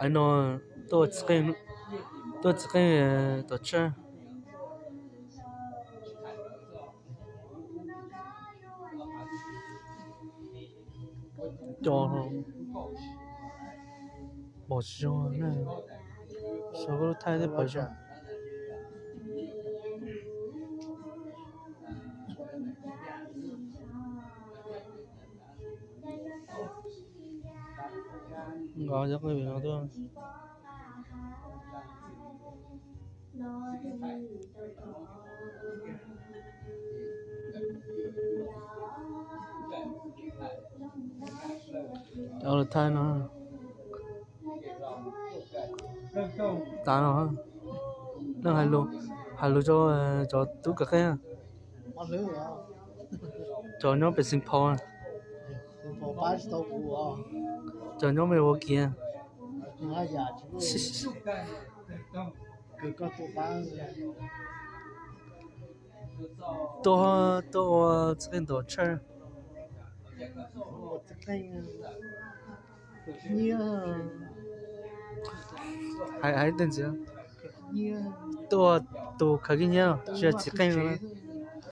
Aiv no tuaj txiv qeej, tuaj txiv qeej tom tshaj. Cov pom zoo, so koj lub thaij thiab pom zoo. Nqa cov qeej vim no tuaj. Cov lus thaij no, tav no, leej hais lus, hais lus rau cov tub kawm qeej, cov nyob pem Xeev Phau, cov nyob me ua kiag. Tuaj, tuaj ua txiv qeej tom tshaj. Hais, hais ntxiv, tuaj ua tus khaws kiv nyiab tsis yog txiv qeej no.